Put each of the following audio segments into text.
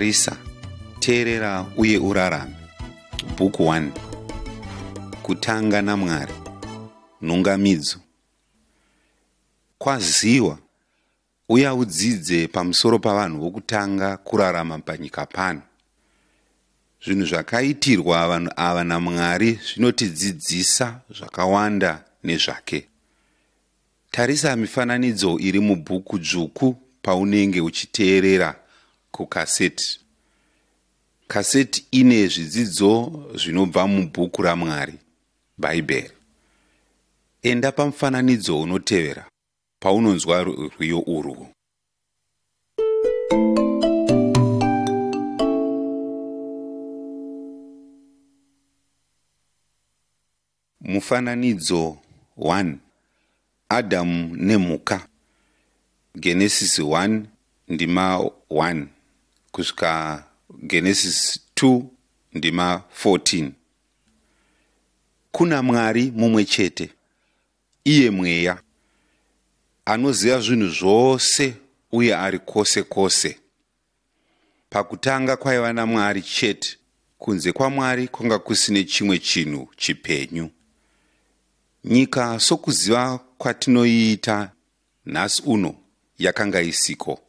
Tarisa, teerera uye urarame. Bhuku 1. Kutanga naMwari. Nhungamidzo. Kwaziwa, uya udzidze pamusoro pavanhu vokutanga kurarama panyika pano. Zvinhu zvakaitirwa vanhu ava naMwari zvinotidzidzisa zvakawanda nezvake. Tarisa mifananidzo iri mubhuku dzvuku paunenge uchiteerera kukaseti. Kaseti ine zvidzidzo zvinobva mubhuku raMwari, Bhaibheri. Enda pamufananidzo unotevera paunonzwa rwiyo urwu. Mufananidzo 1. Adhamu nemhuka. Genesisi 1 ndima 1 kusvika Genesisi 2 ndima 14. Kuna Mwari mumwe chete, iye Mweya, anoziva zvinhu zvose uye ari kwose kwose. Pakutanga kwaiva naMwari chete, kunze kwaMwari kwanga kusine chimwe chinhu chipenyu. Nyika sokuziva kwatinoiita nhasi uno yakanga isiko.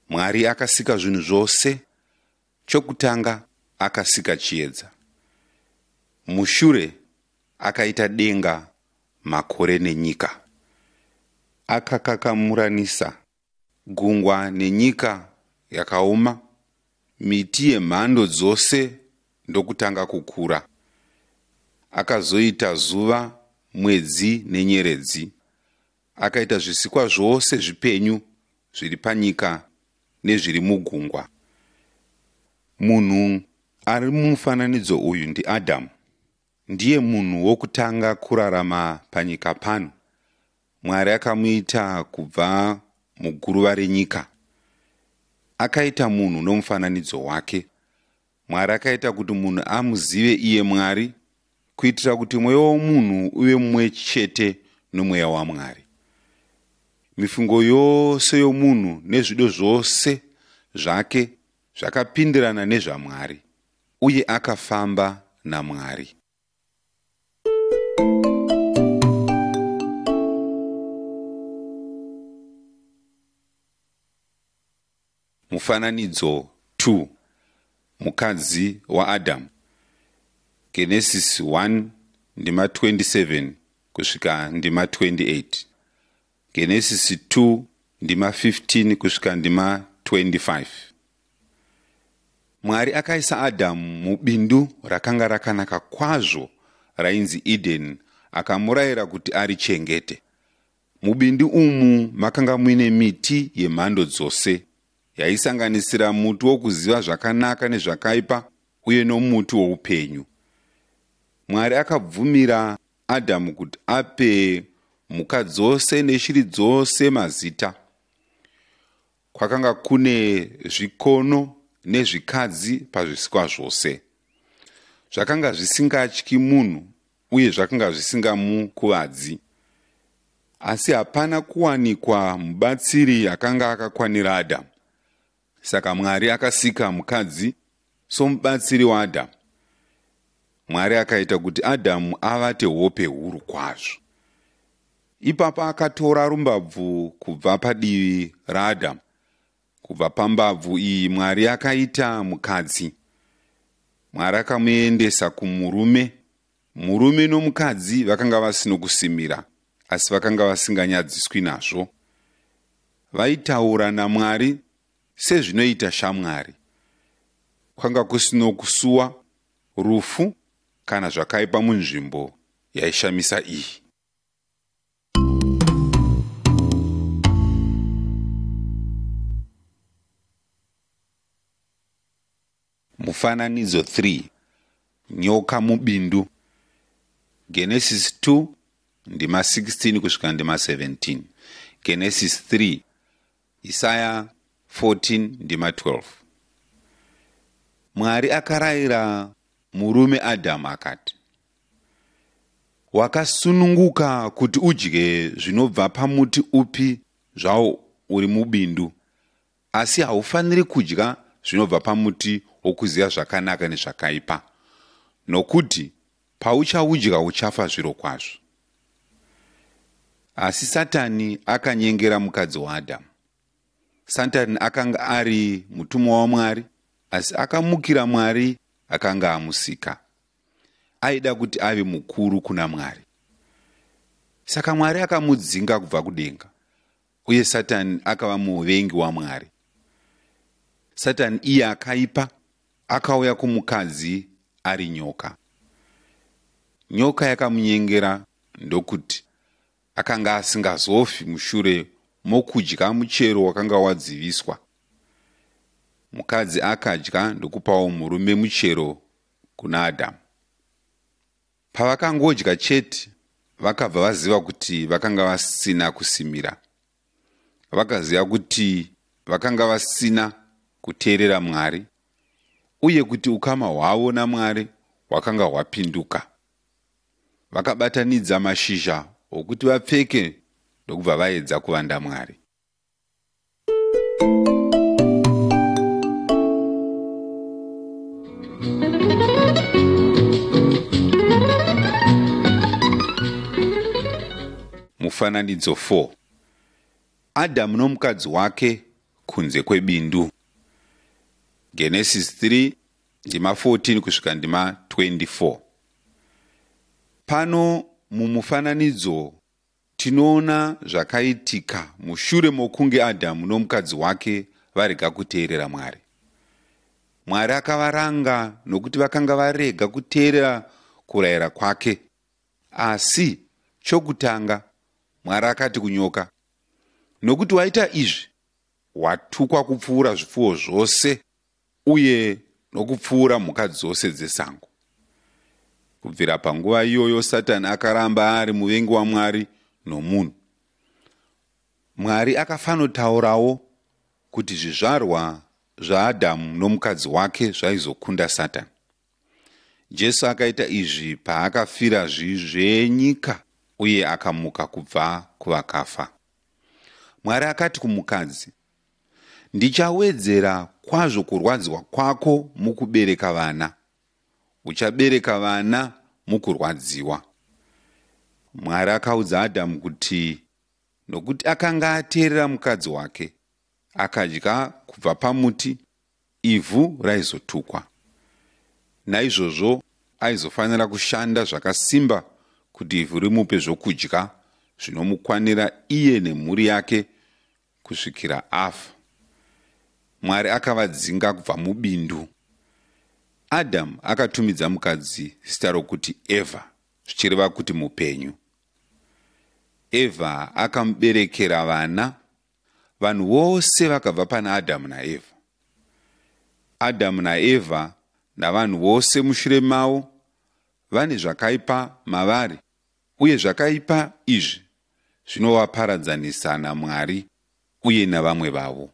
Mwari akasika zvinhu zvose. Chokutanga akasika chiedza. Mushure akaita denga, makore nenyika. Akakakamuranisa gungwa nenyika yakaoma, miti yemhando dzose ndokutanga kukura. Akazoita zuva, mwedzi nenyeredzi. Akaita zvisikwa zvose zvipenyu zviri panyika nezviri mugungwa. Munhu ari mumufananidzo uyu ndiAdhamu. Ndiye munhu wokutanga kurarama panyika pano. Mwari akamuita kubva muguruva renyika. Akaita munhu nomufananidzo wake. Mwari akaita kuti munhu amuzive iye Mwari, kuitira kuti mweya womunhu uve mumwe chete nomweya waMwari. Mifungo yose yomunhu nezvido zvose zvake zvakapindirana nezvaMwari, uye akafamba naMwari. Mufananidzo 2. Mukadzi waAdhamu. Genesisi 1 ndima 27 kusvika ndima 28. Genesisi 2 ndima 15 kusvika ndima 25. Mwari akaisa Adhamu mubindu rakanga rakanaka kwazvo rainzi Edeni akamurayira kuti arichengete. Mubindu umu makanga muine miti yemhando dzose yaisanganisira muti wokuziva zvakanaka nezvakaipa uye nomuti woupenyu. Mwari akabvumira Adhamu kuti ape mhuka dzose neshiri dzose mazita. Kwakanga kune zvikono nezvikadzi pazvisikwa zvose. Zvakanga zvisingatyi munhu uye zvakanga zvisingamukuvadzi. Asi hapana kuwanikwa mubatsiri akanga akakwanira Adhamu. Saka Mwari akasika mukadzi somubatsiri waAdhamu. Mwari akaita kuti Adhamu avate hope huru kwazvo. Ipapo akatora rumbabvu kubva padivi raAdhamu. Kubva pambabvu iyi Mwari akaita mukadzi. Mwari akamuendesa kumurume. Murume nomukadzi vakanga vasino kusimira, asi vakanga vasinganyadziswi nazvo. Vaitaura naMwari sezvinoita shamwari. Kwanga kusino kusuwa, rufu kana zvakaipa munzvimbo yaishamisa iyi. Mufananidzo 3. Nyoka mubindu. Genesis 2 ndima 16 kusvika ndima 17. Genesis 3. Isaya 14 ndima 12. Mwari akarayira murume Adhamu akati, Wakasununguka kuti udye zvinobva pamuti upi zvawo uri mubindu, asi haufaniri kudya zvinobva pamuti wokuziva zvakanaka nezvakaipa, nokuti pauchaudya uchafa zvirokwazvo. Asi Satani akanyengera mukadzi waAdhamu. Satani akanga ari mutumwa waMwari, asi akamukira Mwari akanga amusika. Aida kuti ave mukuru kuna Mwari. Saka Mwari akamudzinga kubva kudenga, uye Satani akava muvengi waMwari. Satani iye akaipa akauya kumukadzi ari nyoka. Nyoka yakamunyengera ndokuti akanga asingazofi mushure mokudya muchero wakanga wadziviswa. Mukadzi akadya ndokupawo murume muchero kuna Adhamu. Pavakangodya chete, vakabva vaziva kuti vakanga vasina kusimira. Vakaziva kuti vakanga vasina kuteerera Mwari uye kuti ukama hwavo naMwari hwakanga hwapinduka. Vakabatanidza mashizha okuti vapfeke ndokubva vaedza kuvanda Mwari. Mufananidzo 4. Adhamu nomukadzi wake kunze kwebindu. Genesis 3 ndima 14 kusvika ndima 24. Pano mumufananidzo tinoona zvakaitika mushure mokunge Adhamu nomukadzi wake varega kuteerera Mwari. Mwari akavaranga nokuti vakanga varega kuteerera kurayira kwake. Asi chokutanga Mwari akati kunyoka, nokuti waita izvi, watukwa kupfuura zvipfuwo zvose uye nokupfuura mhuka dzose dzesango. Kubvira panguva iyoyo Satani akaramba ari muvengi waMwari nomunhu. Mwari akafanotaurawo kuti zvizvarwa zvaAdhamu nomukadzi wake zvaizokunda Satani. Jesu akaita izvi paakafira zvivi zvenyika uye akamuka kubva kuvakafa. Mwari akati kumukadzi, ndichawedzera kwazvo kurwadziwa kwako mukubereka vana. Uchabereka vana mukurwadziwa. Mwari akaudza Adhamu kuti nokuti akanga ateerera mukadzi wake, akadya kubva pamuti, ivhu raizotukwa. Naizvozvo aizofanira kushanda zvakasimba kuti ivhu rimupe zvokudya zvinomukwanira iye nemhuri yake kusvikira afa. Mwari akavadzinga kubva mubindu. Adhamu akatumidza mukadzi zita rokuti Evha, zvichireva kuti mupenyu. Evha akamuberekera vana, vanhu vose vakabva pana Adhamu naEvha. Adhamu naEvha navanhu vose mushure mavo vane zvakaipa mavari, uye zvakaipa izvi zvinovaparadzanisa naMwari uye navamwe vavo.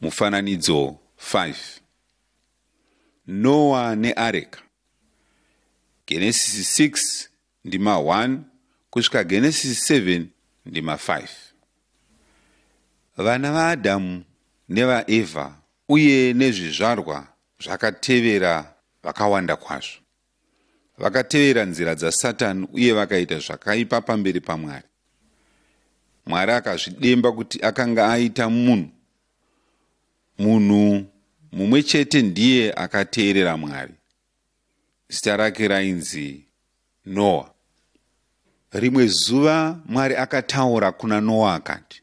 Mufananidzo 5. Noa neareka. Genesis 6 ndima 1 kusvika Genesis 7 ndima 5. Vana vaAdhamu nevaEvha uye nezvizvarwa zvakatevera vakawanda kwazvo. Vakatevera nzira dzaSatani uye vakaita zvakaipa pamberi paMwari. Mwari akazvidemba kuti akanga aita munhu. Munhu mumwe chete ndiye akateerera Mwari. Zita rake rainzi Noa. Rimwe zuva Mwari akataura kuna Noa akati,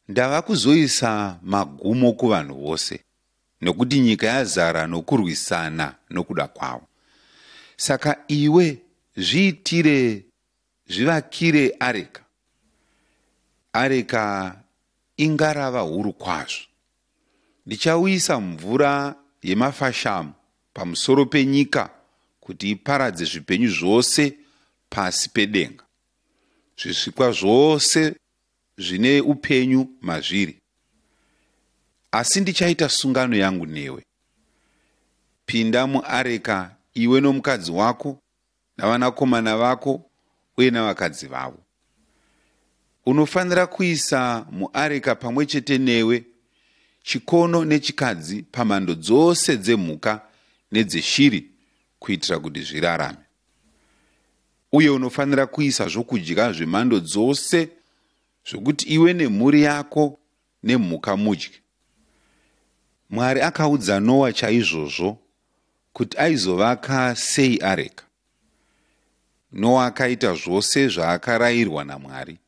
ndava kuzoisa magumo kuvanhu vose, nokuti nyika yazara nokurwisana nokuda kwavo. Saka iwe zviitire, zvivakire areka. Areka ingarava huru kwazvo. Ndichauyisa mvura yemafashamu pamusoro penyika kuti iparadze zvipenyu zvose pasi pedenga, zvisikwa zvose zvine upenyu mazviri. Asi ndichaita sungano yangu newe. Pinda muareka iwe nomukadzi wako navanakomana vako uye navakadzi vavo. Unofanira kuisa muareka pamwe chete newe chikono nechikadzi pamhando dzose dzemhuka nedzeshiri kuitira kuti zvirarame. Uye unofanira kuisa zvokudya zvemhando dzose zvokuti iwe nemhuri yako nemhuka mudye. Mwari akaudza Noa chaizvozvo kuti aizovaka sei areka. Noa akaita zvose zvaakarayirwa naMwari.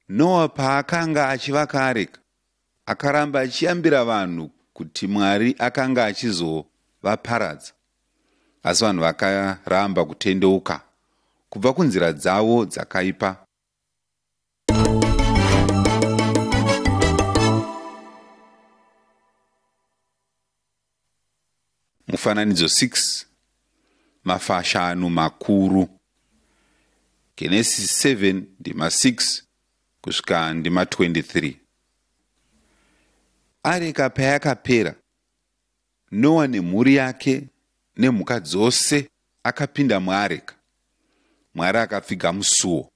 Noa paakanga achivaka areka, akaramba achiyambira vanhu kuti Mwari akanga achizovaparadza. Asi vanhu vakaramba kutendeuka kubva kunzira dzavo dzakaipa. Mufananidzo 6, mafashanu makuru. Genesis 7 ndima 6 kusvika ndima 23. Areka payakapera, Noa nemhuri yake nemhuka dzose akapinda muareka. Mwari akapfiga musuo.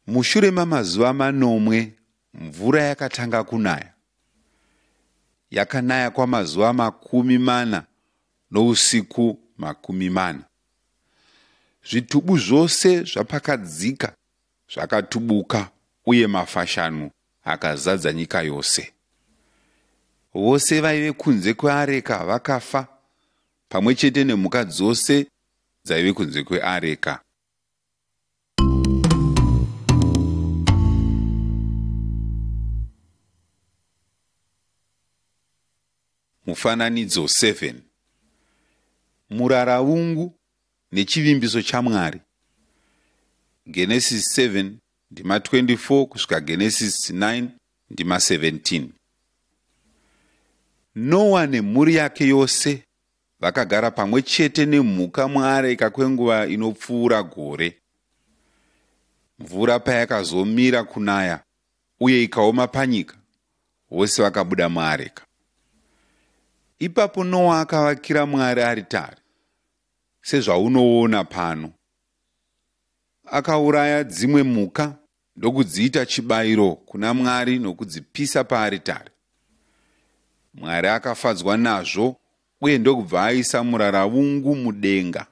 Mushure mamazuva manomwe mvura yakatanga kunaya. Yakanaya kwamazuva 40 nousiku 40. Zvitubu zvose zvapakadzika zvakatubuka uye mafashanu akazadza nyika yose. Vose vaive kunze kweareka vakafa, pamwe chete nemhuka dzose dzaive kunze kweareka. Mufananidzo 7, muraraungu nechivimbiso chaMwari. Genesis 7 ndima 24 kusvika Genesis 9 ndima 17. Noa nemhuri yake yose vakagara pamwe chete nemhuka muareka kwenguva inopfuura gore. Mvura payakazomira kunaya uye ikaoma panyika, vose vakabuda muareka. Ipapo Noa akavakira Mwari aritari, sezvaunoona pano. Akauraya dzimwe mhuka ndokudziita chibayiro kuna Mwari nokudzipisa paaritari. Mwari akafadzwa nazvo uye ndokubva aisa muraravungu mudenga.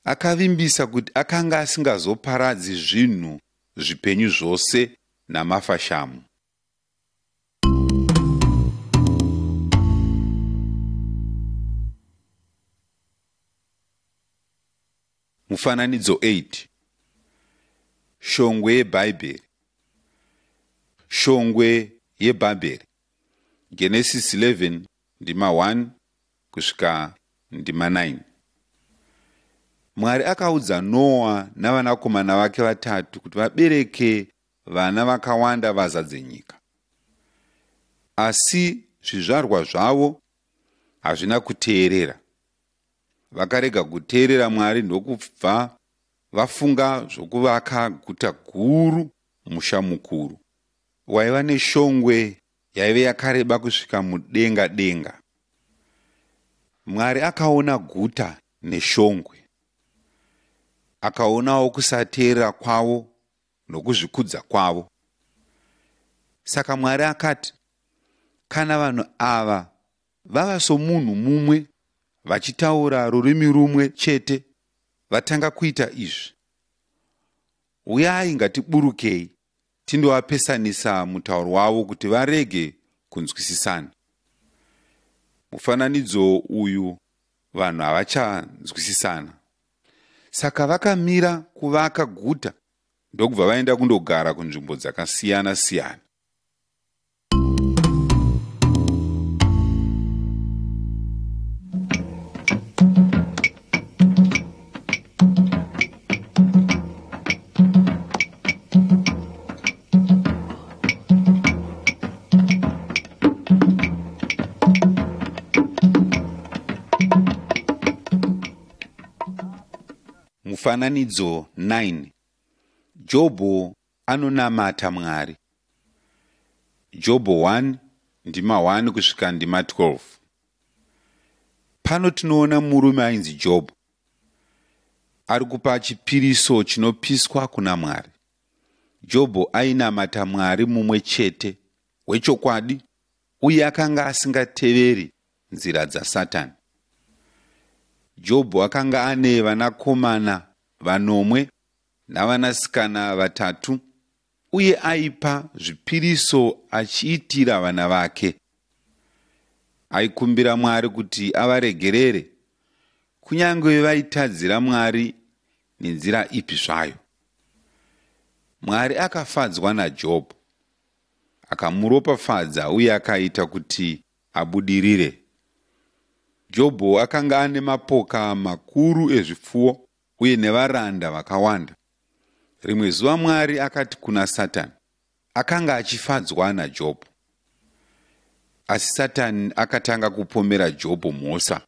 Akavimbisa kuti akanga asingazoparadzi zvinhu zvipenyu zvose namafashamu. Mufananidzo 8, shongwe yeBhaibheri. Shongwe yeBhabheri. Genesis 11 ndima 1 kusvika ndima 9. Mwari akaudza Noa navanakomana vake vatatu kuti vabereke vana vakawanda vazadze nyika. Asi zvizvarwa zvavo hazvina kuteerera. Vakarega kuteerera Mwari ndokubva vafunga zvokuvaka guta guru, musha mukuru waiva neshongwe yaive yakareba kusvika mudenga denga. Mwari akaona guta neshongwe. Akaonawo kusateerera kwavo nokuzvikudza kwavo. Saka Mwari akati, kana vanhu ava vava somunhu mumwe, vachitaura rurimi rumwe chete, vatanga kuita izvi, uyai ngatiburukei tindovapesanisa mutauro wavo kuti varege kunzwisisana. Mufananidzo uyu vanhu havachanzwisisana. Saka vakamira kuvaka guta ndokubva vaenda kundogara kunzvimbo dzakasiyana siyana. Mufananidzo 9, Jobho anonamata Mwari. Jobho 1 ndima 1 kusvika ndima 12. Pano tinoona murume ainzi Jobho. ari kupa chipiriso chinopiswa kuna Mwari. Jobho ainamata Mwari mumwe chete wechokwadi uye akanga asingateveri nzira dzaSatani. Jobho akanga ane vanakomana vanomwe navanasikana vatatu uye aipa zvipiriso achiitira vana vake. Aikumbira Mwari kuti avaregerere kunyange vaitadzira Mwari nenzira ipi zvayo. Mwari akafadzwa naJobho, akamuropafadza uye akaita kuti abudirire. Jobho akanga ane mapoka makuru ezvipfuwo uye nevaranda vakawanda. Rimwe zuva Mwari akati kuna Satani, akanga achifadzwa naJobho. Asi Satani akatanga kupomera Jobho mhosva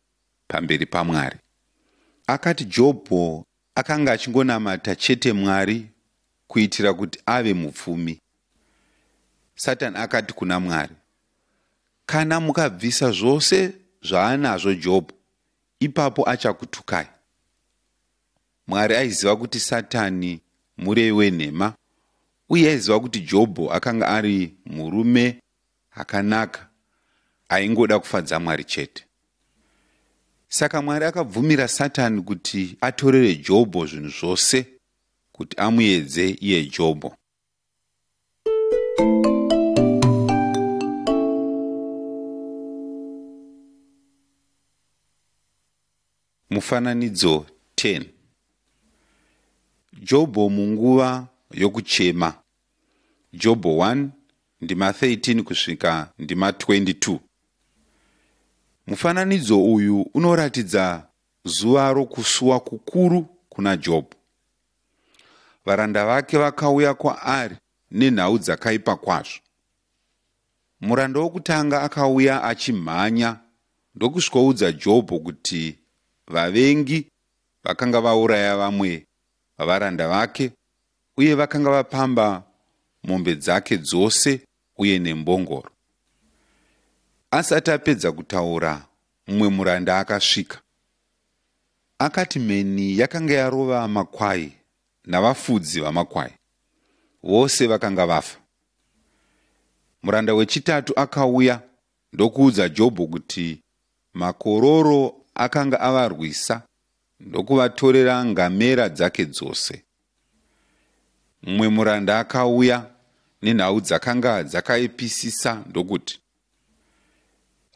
pamberi paMwari. Akati Jobho akanga achingonamata chete Mwari kuitira kuti ave mupfumi. Satani akati kuna Mwari, kana mukabvisa zvose zvaanazvo Jobho, ipapo achakutukai. Mwari aiziva kuti Satani murevi wenhema uye aiziva kuti Jobho akanga ari murume akanaka aingoda kufadza Mwari chete. Saka Mwari akabvumira Satani kuti atorere Jobho zvinhu zvose kuti amuedze iye Jobho. Mufananidzo 10. Jobho munguva yokuchema. Jobho 1 ndima 13 kusvika ndima 22. Mufananidzo uyu unoratidza zuva rokusuwa kukuru kuna Jobho. Varanda vake vakauya kwaari nenhau dzakaipa kwazvo. Muranda wokutanga akauya achimhanya ndokusvikoudza Jobho kuti vavengi vakanga vauraya vamwe vavaranda vake uye vakanga vapamba mombe dzake dzose uye nembongoro. Asati apedza kutaura, mumwe muranda akasvika. Akati mheni yakanga yarova makwai navafudzi vamakwai. Vose vakanga vafa. Muranda wechitatu akauya ndokuudza Jobho kuti makororo akanga avarwisa ndokuvatorera ngamera dzake dzose. Mumwe muranda akauya nenhau dzakanga dzakaipisisa ndokuti,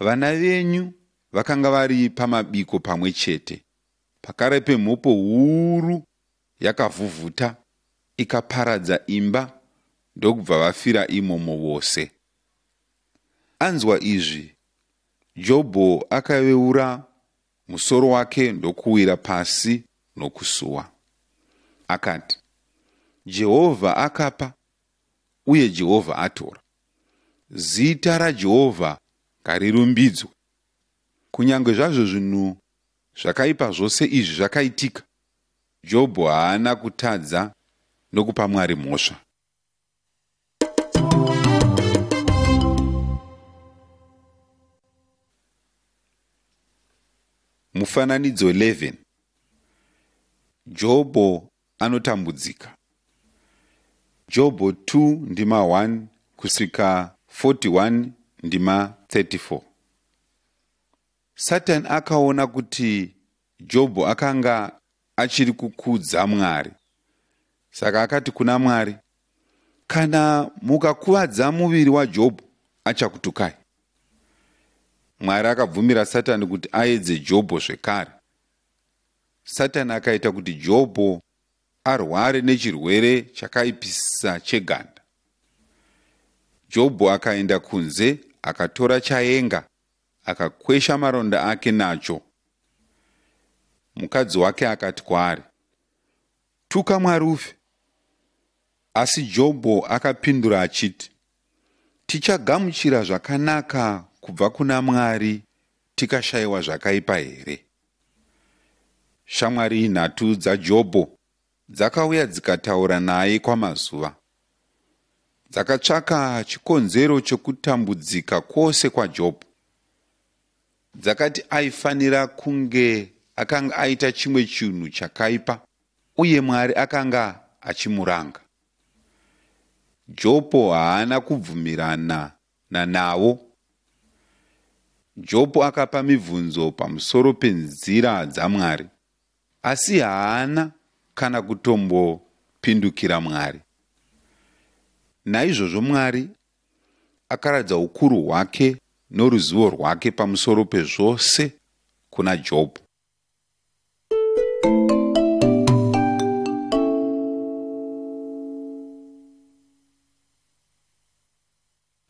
vana venyu vakanga vari pamabiko pamwe chete, pakarepo mhepo huru yakavhuvhuta ikaparadza imba ndokubva vafira imomo vose. Anzwa izvi, Jobho akaveura musoro wake ndokuwira pasi nokusuwa. Akati, Jehovha akapa uye Jehovha atora. Zita raJehovha ngarirumbidzwe. Kunyange zvazvo zvinhu zvakaipa zvose izvi zvakaitika, Jobho haana kutadza nokupa Mwari mhosva. Mufananidzo 11. Jobho anotambudzika. Jobho 2 ndima 1 kusvika 41 ndima 34. Satani akaona kuti Jobho akanga achiri kukudza Mwari. Saka akati kuna Mwari, kana mukakuvadza muviri waJobho, achakutukai. Mwari akabvumira Satani kuti aedze Jobho zvekare. Satani akaita kuti Jobho arware nechirwere chakaipisisa cheganda. Jobho akaenda kunze akatora chaenga akakwesha maronda ake nacho. Mukadzi wake akati kwaari, tuka Mwari ufe. Asi Jobho akapindura achiti, tichagamuchira zvakanaka kubva kuna Mwari tikashayiwa zvakaipa here? Shamwari nhatu dzaJobho dzakauya dzikataura naye kwamazuva. Dzakatsvaka chikonzero chokutambudzika kwose kwaJobho. Dzakati aifanira kunge akanga aita chimwe chinhu chakaipa uye Mwari akanga achimuranga. Jobho haana kubvumirana navo. Jobho akapa mibvunzo pamusoro penzira dzaMwari, asi haana kana kutombopindukira Mwari. Naizvozvo Mwari akaratidza ukuru hwake noruzivo rwake pamusoro pezvose kuna Jobho.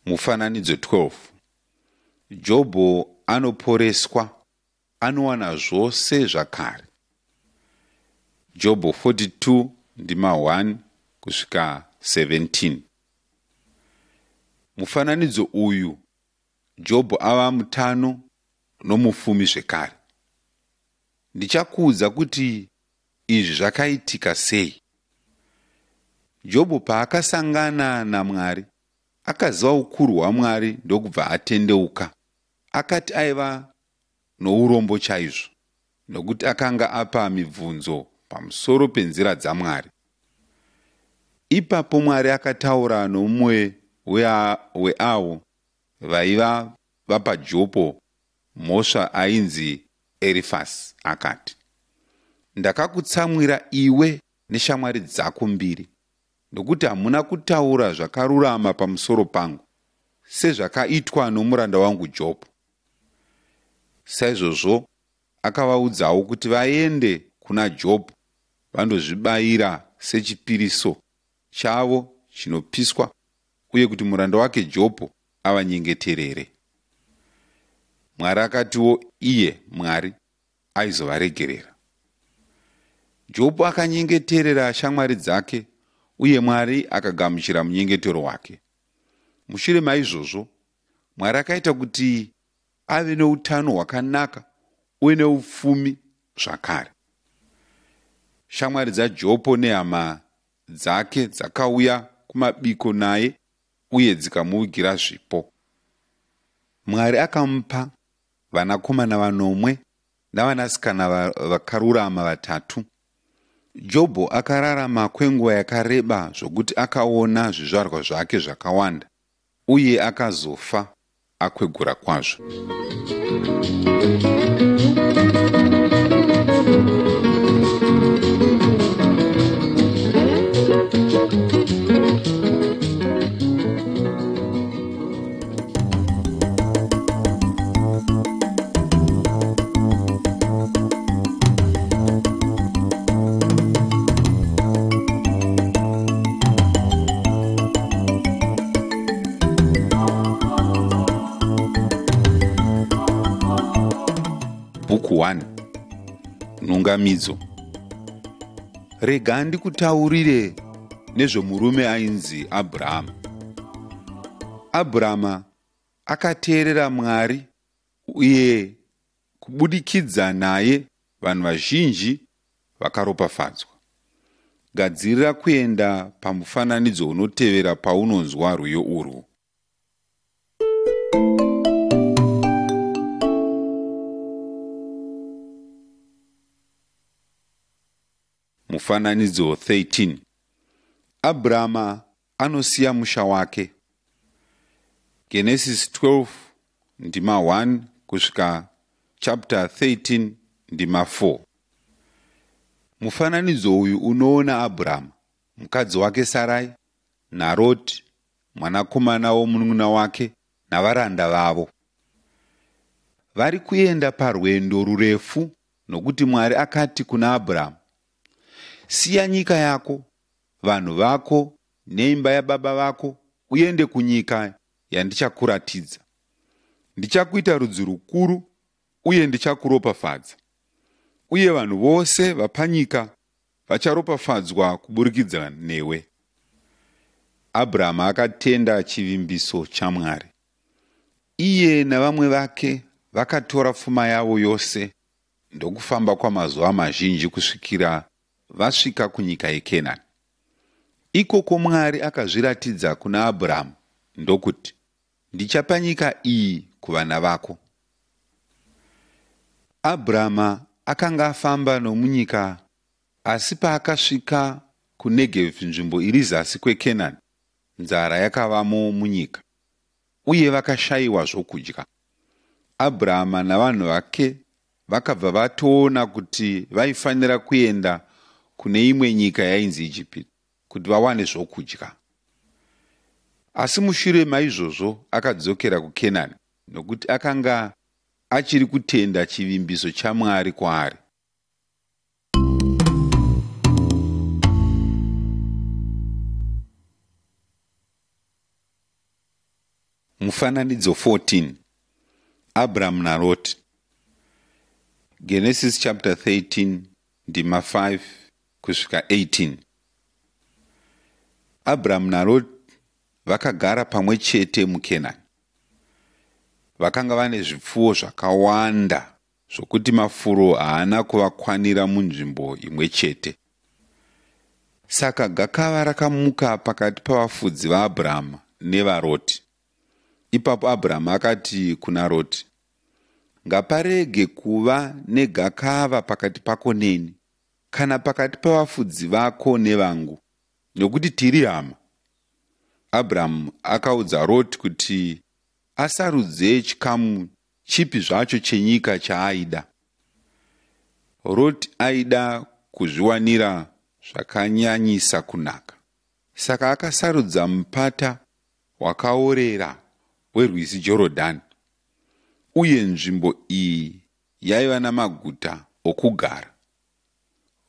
Mufananidzo 12. Jobho anoporeswa, anowana zvose zvakare. Jobho 42 ndima 1 kusvika 17. Mufananidzo uyu, Jobho ava mutano nomupfumi zvekare. Ndichakuudza kuti izvi zvakaitika sei. Jobho paakasangana naMwari, akaziva ukuru hwaMwari ndokubva atendeuka. Akati aiva nourombo chaizvo, nokuti akanga apa mibvunzo pamusoro penzira dzaMwari. Ipapo Mwari akataura nomumwe weavo vaiva vapa Jobho mhosva ainzi Erifasi, akati, ndakakutsamwira iwe neshamwari dzako mbiri, nokuti hamuna kutaura zvakarurama pamusoro pangu, sezvakaitwa nomuranda wangu Jobho. Saizvozvo akavaudzawo kuti vaende kuna Jobho vandozvibayira sechipiriso chavo chinopiswa, uye kuti muranda wake Jobho avanyengeterere. Mwari akatiwo iye Mwari aizovaregerera. Jobho akanyengeterera shamwari dzake, uye Mwari akagamuchira munyengetero wake. Mushure maizvozvo, Mwari akaita kuti ave neutano hwakanaka uye neupfumi zvakare. Shamwari dzaJobho nehama dzake dzakauya kumabiko naye uye dzikamuvigira zvipo. Mwari akamupa vanakomana vanomwe navanasikana vakarurama vatatu. Jobho akararama kwenguva yakareba zvokuti akaona zvizvarwa zvake zvakawanda, uye akazofa akwegura kwazvo. Bhuku 1. Nhungamidzo. Rega ndikutaurire nezvomurume ainzi Abhurahama. Abhurahama akateerera Mwari, uye kubudikidza naye vanhu vazhinji vakaropafadzwa. Gadzirira kuenda pamufananidzo unotevera paunonzwa rwiyo urwu. Mufananidzo 13. Abhurahama anosiya musha wake. Genesis 12 ndima 1 kusvika chapter 13 ndima 4. Mufananidzo uyu unoona Abhurahama, mukadzi wake Sarai, naRoti, mwanakomana womunun'una wake, navaranda vavo. Vari kuenda parwendo rurefu nokuti Mwari akati kuna Abhurahama, siya nyika yako, vanhu vako neimba yababa vako, uende kunyika yandichakuratidza. Ndichakuita rudzi rukuru uye ndichakuropafadza, uye vanhu vose vapanyika vacharopafadzwa kuburikidza newe. Abhurahama akatenda chivimbiso chaMwari. Iye navamwe vake vakatora pfuma yavo yose ndokufamba kwamazuva mazhinji kusvikira vasvika kunyika yeKenani. Ikoko Mwari akazviratidza kuna Abhurahama ndokuti, ndichapa nyika iyi kuvana vako. Abhurahama akanga afamba nomunyika Asi paakasvika kuNegev, nzvimbo iri zasi kweKenani, nzara yakavamo munyika, uye vakashayiwa zvokudya. Abrahama navanhu vake vakabva vatoona kuti vaifanira kuenda kune imwe nyika yainzi Ijipiti kuti vawane zvokudya. Asi mushure maizvozvo akadzokera kuKenani nokuti akanga achiri kutenda chivimbiso chaMwari kwaari. Mufananidzo 14. Abrahamu naRoti. Genesis chapter 13 ndima 5 kusvika 18. Abrahamu naRoti vakagara pamwe chete muKenani. Vakanga vane zvipfuwo zvakawanda zvokuti mafuro haana kuvakwanira munzvimbo imwe chete. Saka gakava rakamuka pakati pavafudzi vaAbhurahama nevaRoti. Ipapo Abhurahama akati kuna Roti, Ngaparege kuva negakava pakati pako neni, kana pakati pavafudzi vako nevangu, nokuti tiri hama. Abhurahamu akaudza Roti kuti asarudze chikamu chipi zvacho chenyika chaaida. Roti aida kuzviwanira zvakanyanyisa kunaka, saka akasarudza mupata wakaorera werwizi Jorodhani, uye nzvimbo iyi yaiva namaguta okugara.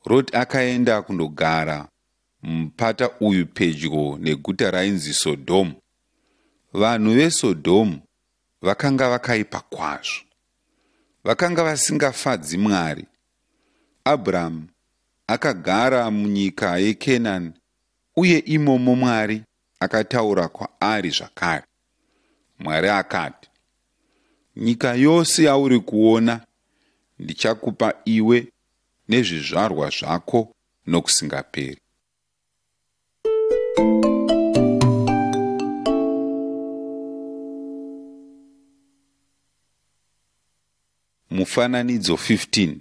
Roti akaenda kundogara mumupata uyu pedyo neguta rainzi Sodhomu. Vanhu veSodhomu vakanga vakaipa kwazvo. Vakanga vasingafadzi Mwari. Abrahamu akagara munyika yeKenani uye imomo Mwari akataura kwaari zvakare. Mwari akati, Nyika yose yauri kuona ndichakupa iwe nezvizvarwa zvako nokusingaperi. Mufananidzo 15.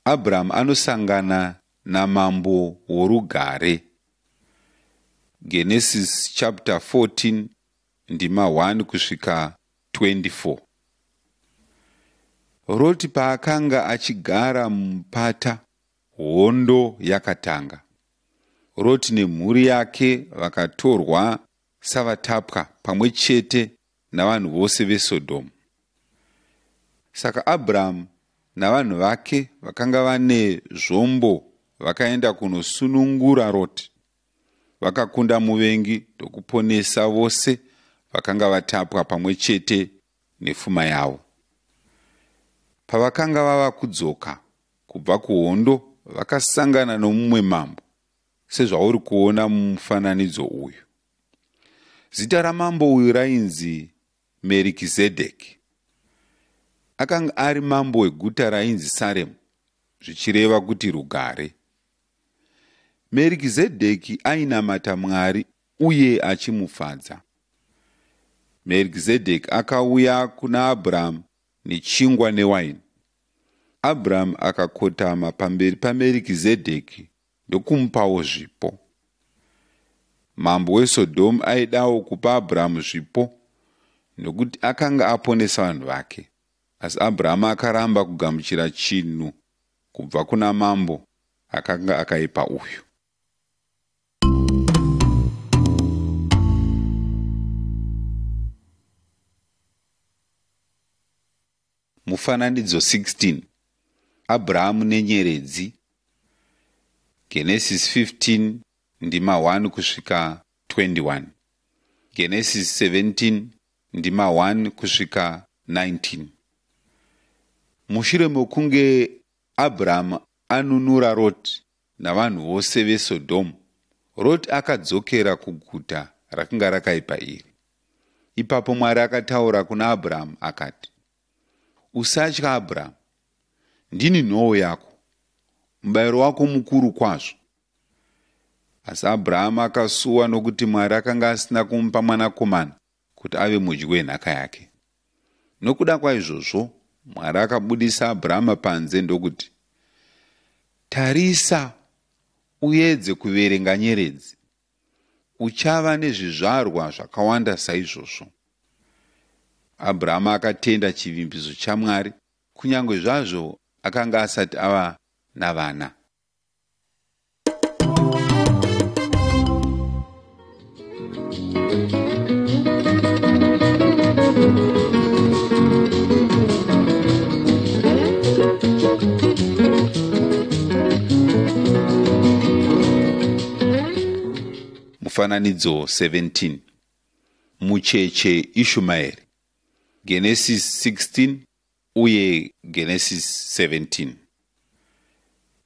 Abrahamu anosangana namambo worugare. Genesis chapter 14 ndima 1 kusvika 24. Roti paakanga achigara mumupata, hondo yakatanga. Roti nemhuri yake vakatorwa savatapwa pamwe chete navanhu vose veSodhomu. Saka Abrahamu navanhu vake vakanga vane zvombo vakaenda kunosunungura Roti. Vakakunda muvengi ndokuponesa vose vakanga vatapwa pamwe chete nefuma yavo. Pavakanga vava kudzoka kubva kuhondo vakasangana nomumwe mambo, sezvauri kuona mumufananidzo uyu. Zita ramambo uyu rainzi Merikizedheki. Akanga ari mambo weguta rainzi Saremu, zvichireva kuti rugare. Merikizedheki ainamata Mwari uye achimufadza. Merikizedheki akauya kuna Abrahamu nechingwa newaini. Abrahamu akakotama pamberi paMerikizedheki ndokumupawo zvipo. Mambo weSodhomu aidawo kupa Abrahamu zvipo nokuti akanga aponesa vanhu vake. Asi Abrahamu akaramba kugamuchira chinhu kubva kuna mambo akanga akaipa uyu. Mufananidzo 16. Abrahamu nenyeredzi. Genesis 15 ndima 1 kusvika 21. Genesis 17 ndima 1 kusvika 19. Mushure mokunge Abrahamu anunura Roti navanhu vose veSodhomu, Roti akadzokera kuguta rakanga rakaipa iri. Ipapo Mwari akataura kuna Abrahamu akati, Usatya Abrahamu, ndini nhoo yako, mubayiro wako mukuru kwazvo. Asi Abrahamu akasuwa nokuti Mwari akanga asina kumupa mwanakomana kuti ave mudyi wenhaka yake. Nokuda kwaizvozvo, Mwari akabudisa Abrahama panze ndokuti, Tarisa uedze kuverenga nyeredzi. Uchava nezvizvarwa zvakawanda saizvozvo. Abrahamu akatenda chivimbiso chaMwari kunyange zvazvo akanga asati ava navana. Mufananidzo 17. Mucheche Ishumaeri. Genesis 16 uye Genesis 17.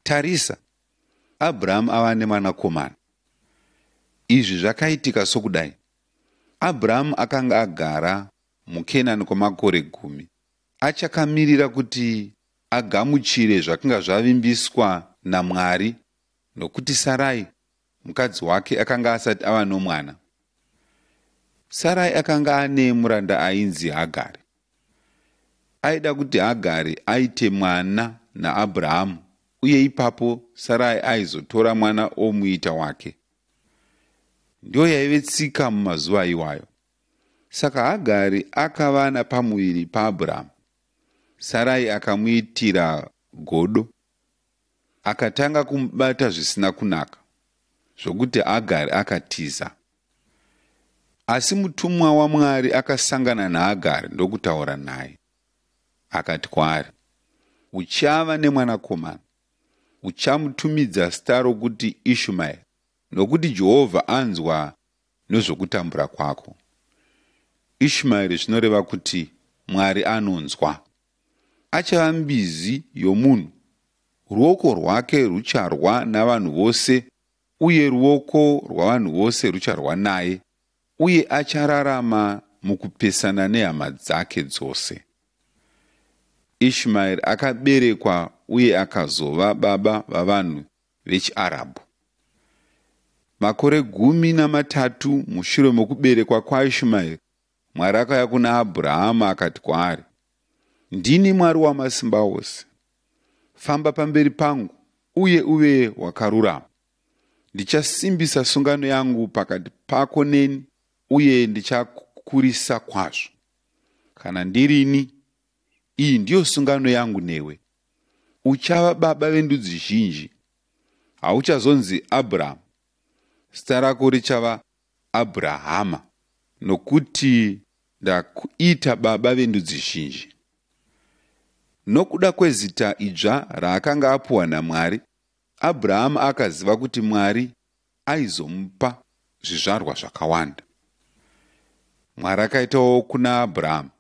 Tarisa, Abrahamu ava nemwanakomana. Izvi zvakaitika sokudai. Abrahamu akanga agara muKenani kwamakore 10, achakamirira kuti agamuchire zvakanga zvavimbiswa naMwari, nokuti Sarai mukadzi wake akanga asati ava nomwana. Sarai akanga ane muranda ainzi Hagari. Aida kuti Hagari aite mwana naAbrahamu, uye ipapo Sarai aizotora mwana omuita wake. Ndiyo yaive tsika mumazuva iwayo. Saka Hagari akava napamuviri paAbrahamu. Sarai akamuitira godo, akatanga kumubata zvisina kunaka, zvokuti Hagari akatiza. Asi mutumwa waMwari akasangana naHagari ndokutaura naye. Akati kwaari, uchava nemwanakomana, uchamutumidza zita rokuti Ishumaeri, nokuti Jehovha anzwa nezvokutambura kwako. Ishumaeri zvinoreva kuti Mwari anonzwa. Achava mbizi yomunhu, ruoko rwake rucharwa navanhu vose, uye ruoko rwavanhu vose rucharwa naye, uye achararama mukupesana nehama dzake dzose. Ishmaeri akaberekwa uye akazova baba vavanhu vechiArabhu. Makore 13 mushure mokuberekwa kwaIshmaeri, Mwari akauya kuna Abrahamu akati kwaari, ndini Mwari wamasimba ose. Famba pamberi pangu uye uve wakarurama. Ndichasimbisa sungano yangu pakati pako neni, uye ndichakukurisa kwazvo. Kana ndirini, iyi ndiyo sungano yangu newe. Uchava baba vendudzi zhinji. Hauchazonzi Abrahamu, zita rako richava Abrahama, nokuti ndakuita baba vendudzi zhinji. Nokuda kwezita idzva raakanga apuwa naMwari, Abrahamu akaziva kuti Mwari aizomupa zvizvarwa zvakawanda. Mwari akaitawo kuna Abrahamu,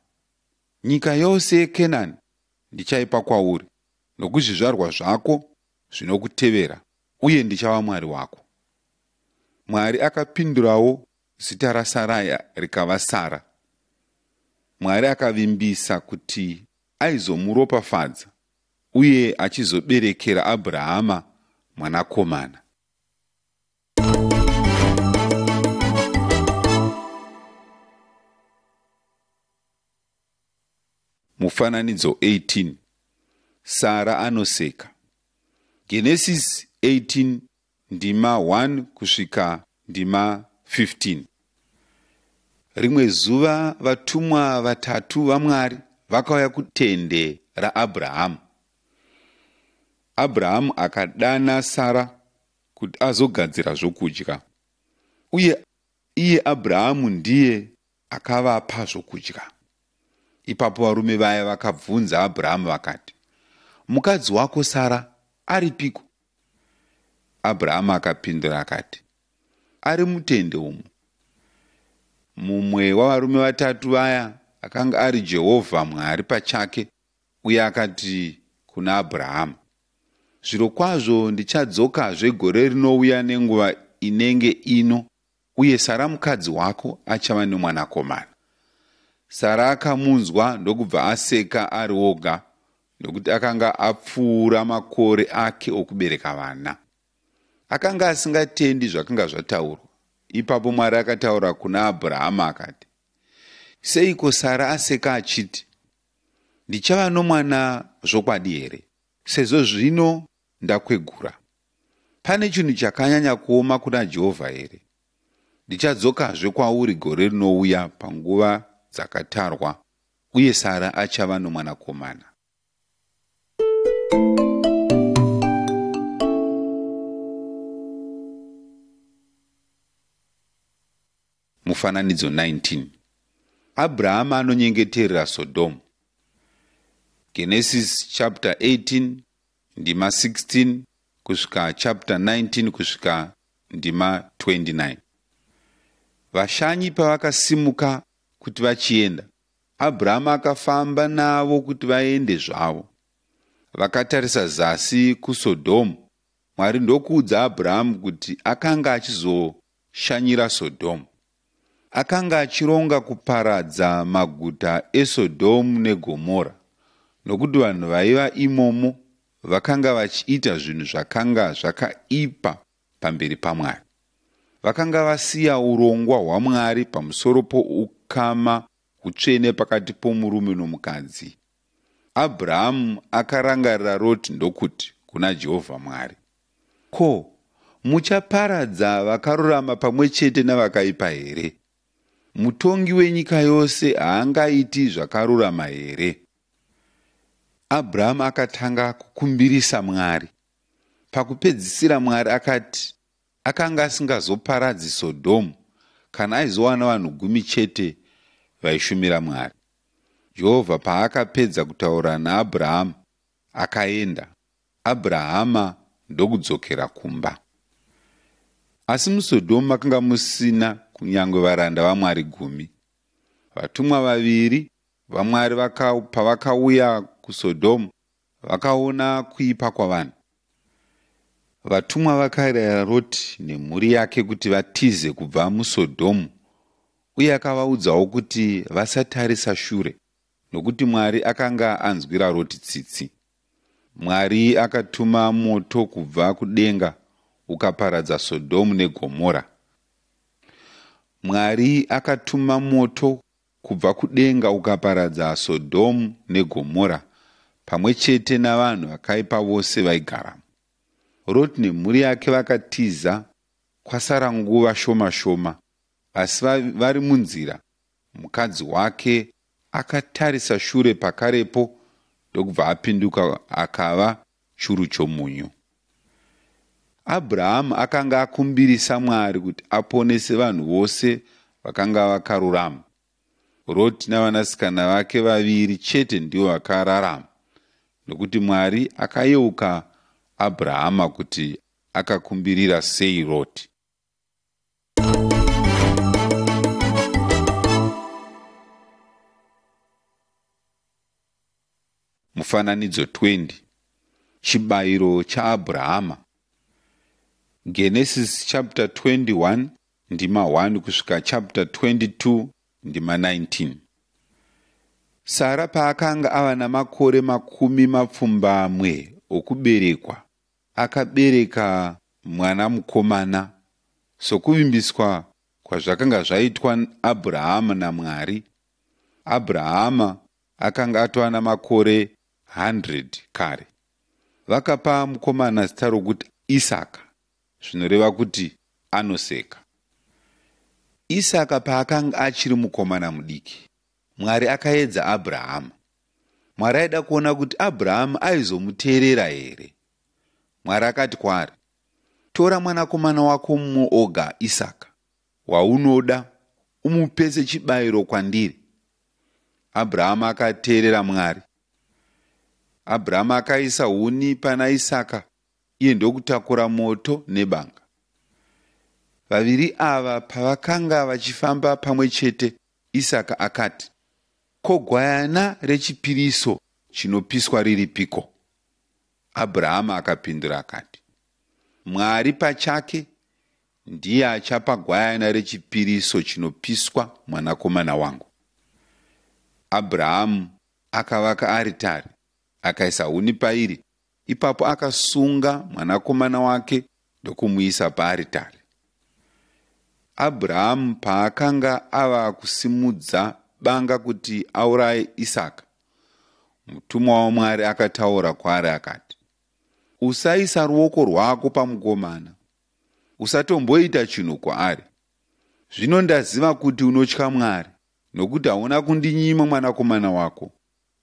nyika yose yeKenani ndichaipa kwauri nokuzvizvarwa zvako zvinokutevera, uye ndichava Mwari wako. Mwari akapindurawo zita raSarai rikava Sara. Mwari akavimbisa kuti aizomuropafadza uye achizoberekera Abrahama mwanakomana. Mufananidzo 18. Sara anoseka. Genesis 18 ndima 1 kusvika ndima 15. Rimwe zuva vatumwa vatatu vaMwari vakauya kutende raAbrahamu. Abrahamu akadana Sara kuti azogadzira zvokudya, uye iye Abrahamu ndiye akavapa zvokudya. Ipapo varume vaya vakabvunza Abrahamu vakati, mukadzi wako Sara aripiko? Abrahamu akapindura akati, ari mutende umu. Mumwe wavarume vatatu vaya akanga ari Jehovha Mwari pachake, uye akati kuna Abrahamu, zvirokwazvo ndichadzokazve gore rinouya nenguva inenge ino, uye Sara mukadzi wako achava nemwanakomana. Sara akamunzwa ndokubva aseka ari oga, nokuti akanga apfuura makore ake okubereka vana. Akanga asingatendi zvakanga zvataurwa. Ipapo Mwari akataura kuna Abrahamu akati, seiko Sara aseka achiti, ndichava nomwana zvokwadi here, sezvo zvino ndakwegura. Pane chinhu chakanyanya kuoma kuna Jehovha here? Ndichadzokazve kwauri gore rinouya panguva dzakatarwa, uye Sara achava nomwanakomana. Mufananidzo 19. Abrahama anonyengeterera Sodhomu. Genesis chapter 18 ndima 16 kusvika chapter 19 kusvika ndima 29. Vashanyi pavakasimuka kuti vachienda, Abrahama akafamba navo kuti vaende zvavo. Vakatarisa zasi kuSodhomu, Mwari ndokuudza Abrahamu kuti akanga achizoshanyira Sodhomu. Akanga achironga kuparadza maguta eSodhomu neGomora, nokuti vanhu vaiva imomo vakanga vachiita zvinhu zvakanga zvakaipa pamberi paMwari. Vakanga vasiya urongwa hwaMwari pamusoro poukama hutsvene pakati pomurume nomukadzi. Abrahamu akarangarira Roti ndokuti kuna Jehovha Mwari, Ko, muchaparadza vakarurama pamwe chete navakaipa here? Mutongi wenyika yose haangaiti zvakarurama here? Abrahamu akatanga kukumbirisa Mwari. Pakupedzisira Mwari akati akanga asingazoparadzi Sodhomu kana aizowana vanhu 10 chete vaishumira Mwari. Jehovha paakapedza kutaura naAbrahamu, akaenda, Abrahama ndokudzokera kumba. Asi muSodhomu makanga musina kunyange varanda vaMwari 10. Vatumwa vaviri vaMwari pavakauya kuSodhomu, vakaona kuipa kwavanhu. Vatumwa vakarayira Roti nemhuri yake kuti vatize kubva muSodhomu, uye akavaudzawo kuti vasatarisa shure, nokuti Mwari akanga anzwira Roti tsitsi. Mwari akatuma moto kubva kudenga ukaparadza Sodhomu neGomora. Mwari akatuma moto kubva kudenga ukaparadza Sodhomu neGomora pamwe chete navanhu vakaipa vose vaigaramo. Roti nemhuri yake vakatiza kwasara nguva shoma shoma, asi vari munzira, mukadzi wake akatarisa shure pakarepo ndokubva apinduka akava churu chomunyu. Abrahamu akanga akumbirisa Mwari kuti aponese vanhu vose vakanga vakarurama. Roti navanasikana vake vaviri chete ndivo vakararama, nokuti Mwari akayeuka Abrahama kuti akakumbirira sei Roti. Mufananidzo 20. Chibayiro chaAbrahama. Genesis chapter 21 ndima 1 kusvika chapter 22 ndima 19. Sara paakanga ava namakore 80 okuberekwa, akabereka mwana mukomana, sokuvimbiswa kwazvakanga zvaitwa Abrahama naMwari. Abrahama akanga atova namakore 100 kare. Vakapa mukomana zita rokuti Isaka, zvinoreva kuti anoseka. Isaka paakanga achiri mukomana mudiki, Mwari akaedza Abrahama. Mwari aida kuona kuti Abrahama aizomuteerera here. Mwari akati kwaari, tora mwanakomana wako mumwe oga Isaka, waunoda, umupe sechibayiro kwandiri. Abrahama akateerera Mwari. Abrahama akaisa huni pana Isaka, iye ndokutakura moto nebanga. Vaviri ava pavakanga vachifamba pamwe chete, Isaka akati, ko gwayana rechipiriso chinopiswa riripiko? Abrahama akapindura akati, Mwari pachake ndiye achapa gwayana rechipiriso chinopiswa mwanakomana wangu. Abrahamu akavaka aritari, akaisa huni pairi, ipapo akasunga mwanakomana wake ndokumuisa paaritari. Abrahamu paakanga ava kusimudza banga kuti auraye Isaka, mutumwa waMwari akataura kwaari akati, Usaisa ruoko rwako pamukomana, usatomboita chinhu kwaari. Zvino ndaziva kuti unotya Mwari, nokuti hauna kundinyima mwanakomana wako,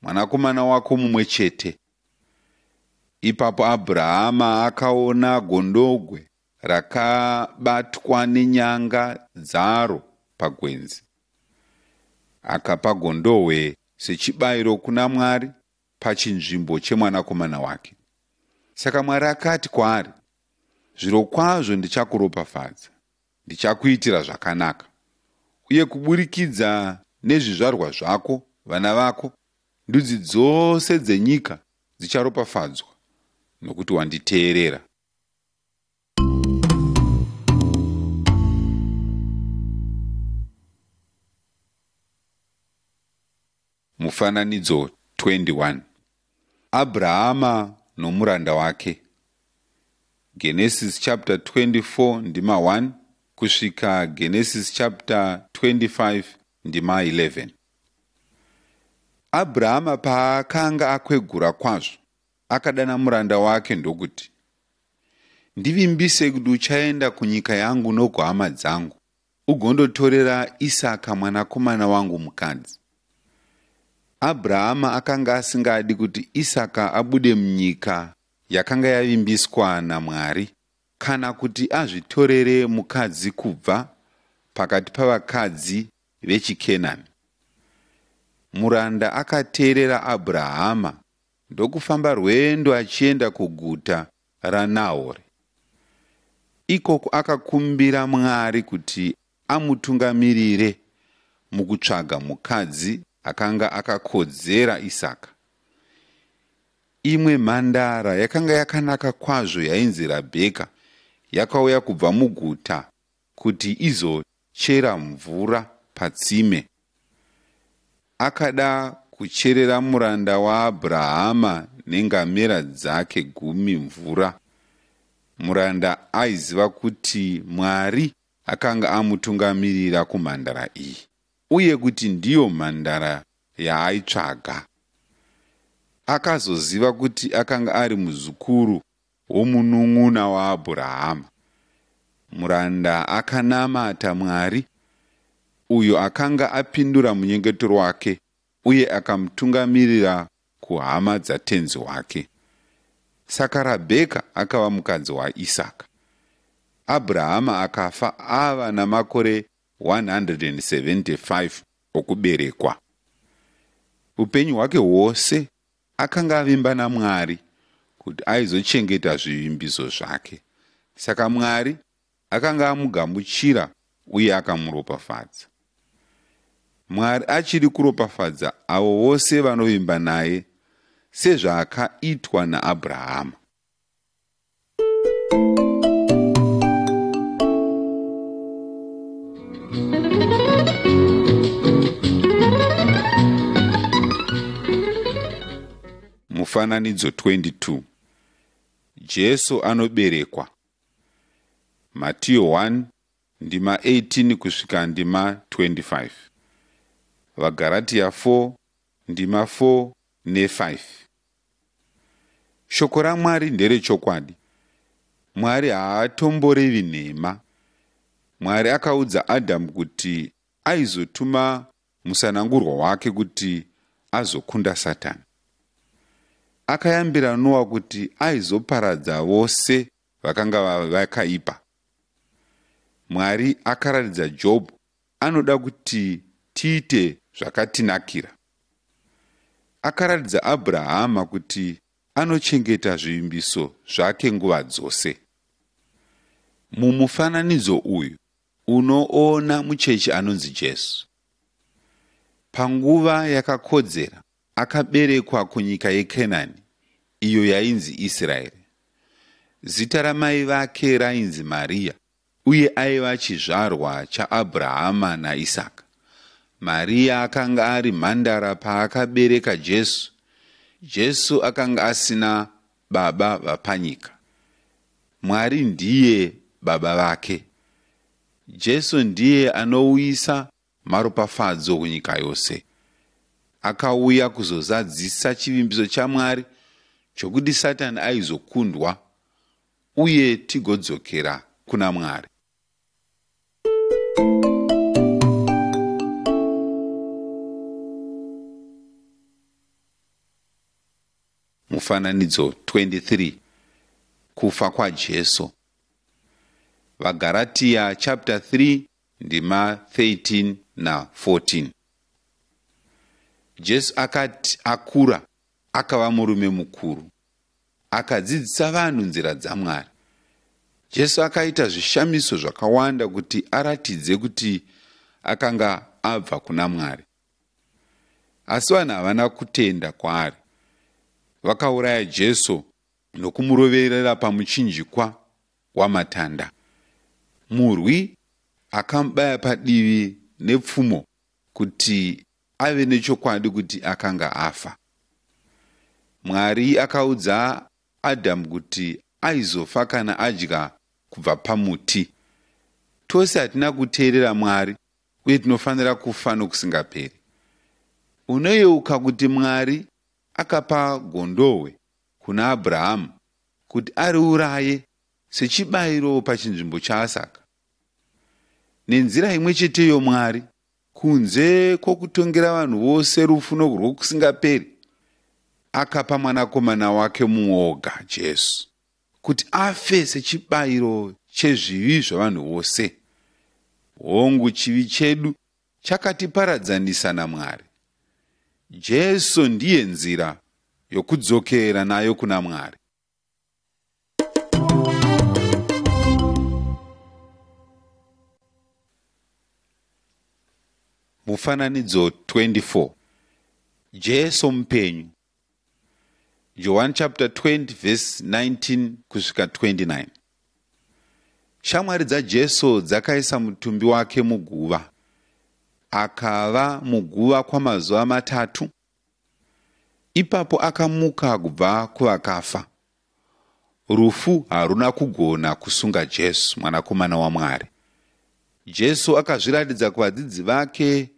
mwanakomana wako mumwe chete. Ipapo Abhurahama akaona gondogwe rakabatwa nenyanga dzaro pagwenzi. Akapa gondohwe sechibayiro kuna Mwari pachinzvimbo chemwanakomana wake. Saka Mwari akati kwaari, Zvirokwazvo ndichakuropafadza, ndichakuitira zvakanaka, uye kuburikidza nezvizvarwa zvako, vana vako, ndudzi dzose dzenyika dzicharopafadzwa, nokuti wanditeerera. Mufananidzo 21. Abrahama nomuranda wake. Genesis chapter 24 ndima 1 kusvika Genesis chapter 25 ndima 11. Abrahama paakanga akwegura kwazvo, akadana muranda wake ndokuti, Ndivimbise kuti uchaenda kunyika yangu nokuhama dzangu, ugondotorera Isaka mwanakomana wangu mukadzi. Abrahama akanga asingadi kuti Isaka abude munyika yakanga yavimbiswa naMwari kana kuti azvitorere mukadzi kubva pakati pavakadzi vechiKenani. Muranda akateerera Abrahama ndokufamba rwendo achienda kuguta raNahori. Ikoko akakumbira Mwari kuti amutungamirire mukutsvaga mukadzi akanga akakodzera Isaka. Imwe mhandara yakanga yakanaka kwazvo yainzi Rabheka yakauya kubva muguta kuti izochera mvura patsime. Akada kucherera muranda waAbhurahama nengamera dzake gumi mvura. Muranda aiziva kuti Mwari akanga amutungamirira kumhandara iyi uye kuti ndiyo mhandara yaaitsvaga. Akazoziva kuti akanga ari muzukuru womunun'una waAbhurahama. Muranda akanamata Mwari uyo akanga apindura munyengetero wake uye akamutungamirira kuhama dzatenzi wake. Saka Rabheka akava mukadzi waIsaka. Abhurahama akafa ava namakore 175 okuberekwa. Upenyu hwake hwose akanga avimba naMwari kuti aizochengeta zvivimbiso zvake. Saka Mwari akanga amugamuchira uye akamuropafadza. Mwari achiri kuropafadza avo vose vanovimba naye sezvaakaitwa naAbhurahama. Mufananidzo 22. Jesu anoberekwa. Matiyo 1 ndima 18 kusvika ndima 25. VaGaratia 4 ndima 4 ne5. Shoko raMwari nderechokwadi. Mwari haatomborevi nhema. Mwari akaudza Adhamu kuti aizotuma musanangurwa wake kuti azokunda Satani. Akayambira Noa kuti aizoparadza vose vakanga vakaipa. Mwari akaratidza Jobho anoda kuti tiite zvakatinakira. Akaratidza Abhurahama kuti anochengeta zvivimbiso zvake nguva dzose. Mumufananidzo uyu unoona mucheche anonzi Jesu. Panguva yakakodzera akaberekwa kunyika yeKenani, iyo yainzi Israeri. Zita ramai vake rainzi Maria, uye aiva chizvarwa chaAbhurahama naIsaka. Maria akanga ari mhandara paakabereka Jesu. Jesu akanga asina baba vapanyika. Mwari ndiye baba vake. Jesu ndiye anouyisa maropafadzo kunyika yose. Akauya kuzozadzisa chivimbiso chaMwari chokuti Satani aizokundwa uye tigodzokera kuna Mwari. Mufananidzo 23, Kufa kwaJesu. VaGaratiya chapter 3 ndima 13 na 14. Jesu akati akura akava murume mukuru. Akadzidzisa vanhu nzira dzaMwari. Jesu akaita zvishamiso zvakawanda kuti aratidze kuti akanga abva kuna Mwari. Asi vanhu havana kutenda kwaari. Vakauraya Jesu nokumuroverera pamuchinjikwa wamatanda. Murwi akamubaya padivi nepfumo kuti ave nechokwadi kuti akanga afa. Mwari akaudza Adhamu kuti aizofa kana adya kubva pamuti. Tose hatina kuteerera Mwari uye tinofanira kufa nokusingaperi. Unoyeuka kuti Mwari akapa gondohwe kuna Abrahamu kuti ariuraye sechibayiro pachinzvimbo chaIsaka. Nenzira imwe cheteyo Mwari, kunze kwokutongera vanhu vose rufu rwokusingaperi, akapa mwanakomana wake mumwe Jesu, kuti afe sechibayiro chezvivi zvavanhu vose. Hongu, chivi chedu chakatiparadzanisa naMwari. Jesu ndiye nzira yokudzokera nayo kuna Mwari. Mufananidzo 24, Jesu mupenyu. John chapter 20 verse 19 kusvika 29. Shamwari dzaJesu dzakaisa mutumbi wake muguva. Akava muguva kwamazuva matatu. Ipapo akamuka kubva kuvakafa. Rufu haruna kugona kusunga Jesu, mwanakomana waMwari. Jesu akazviratidza kuvadzidzi vake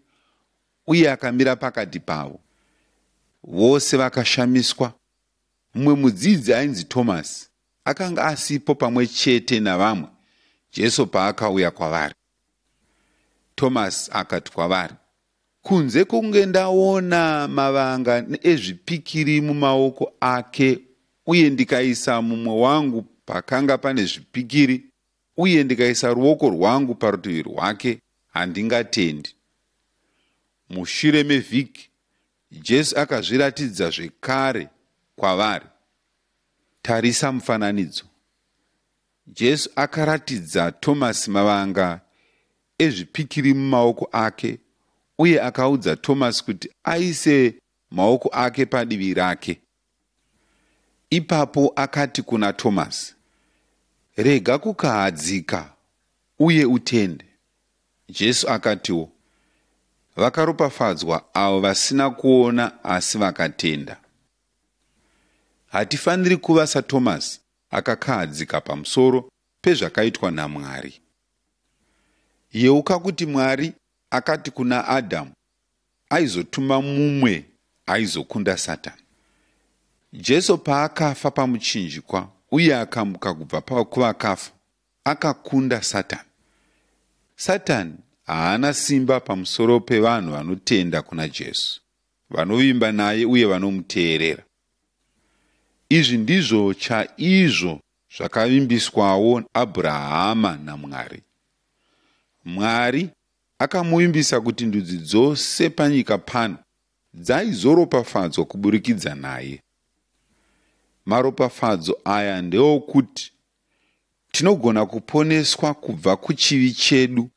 uye akamira pakati pavo. Vose vakashamiswa. Mumwe mudzidzi ainzi Tomasi akanga asipo pamwe chete navamwe Jesu paakauya kwavari. Tomasi akati kwavari, kunze kwokunge ndaona mavanga ezvipikiri mumaoko ake uye ndikaisa mumwe wangu pakanga pane zvipikiri uye ndikaisa ruoko rwangu parutivi rwake, handingatendi. Mushure mevhiki, Jesu akazviratidza zvekare kwavari. Tarisa mufananidzo. Jesu akaratidza Tomasi mavanga ezvipikiri mumaoko ake uye akaudza Tomasi kuti aise maoko ake padivi rake. Ipapo akati kuna Tomasi, rega kukahadzika uye utende. Jesu akatiwo, vakaropafadzwa avo vasina kuona asi vakatenda. Hatifaniri kuva saTomasi akakahadzika pamusoro pezvakaitwa naMwari. Yeuka kuti Mwari akati kuna Adhamu aizotuma mumwe aizokunda Satani. Jesu paakafa pamuchinjikwa uye akamuka kubva kuvakafa, akakunda Satani. Satani haana simba pamusoro pevanhu vanotenda kuna Jesu, vanovimba naye uye vanomuteerera. Izvi ndizvo chaizvo zvakavimbiswawo Abrahama naMwari. Mwari akamuvimbisa kuti ndudzi dzose panyika pano dzaizoropafadzwa kuburikidza naye. Maropafadzo aya ndeokuti tinogona kuponeswa kubva kuchivi chedu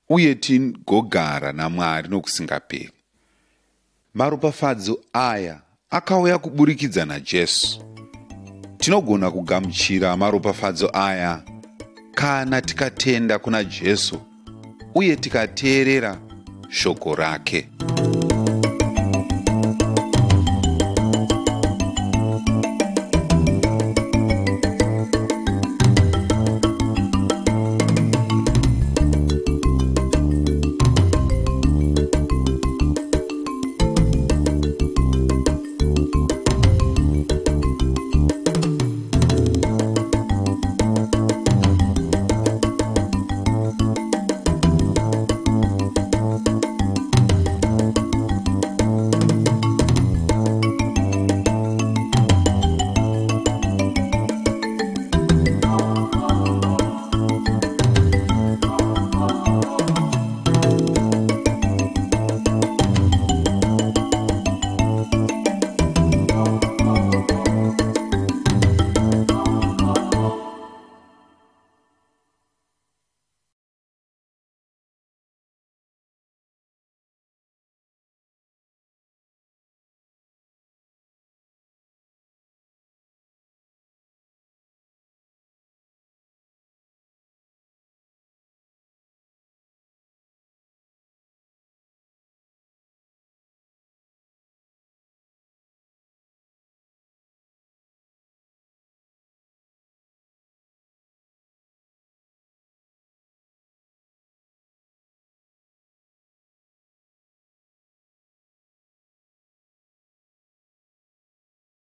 uye tigogara naMwari nokusingaperi. Maropafadzo aya akauya kuburikidza naJesu. Tinogona kugamuchira maropafadzo aya kana tikatenda kuna Jesu uye tikateerera shoko rake.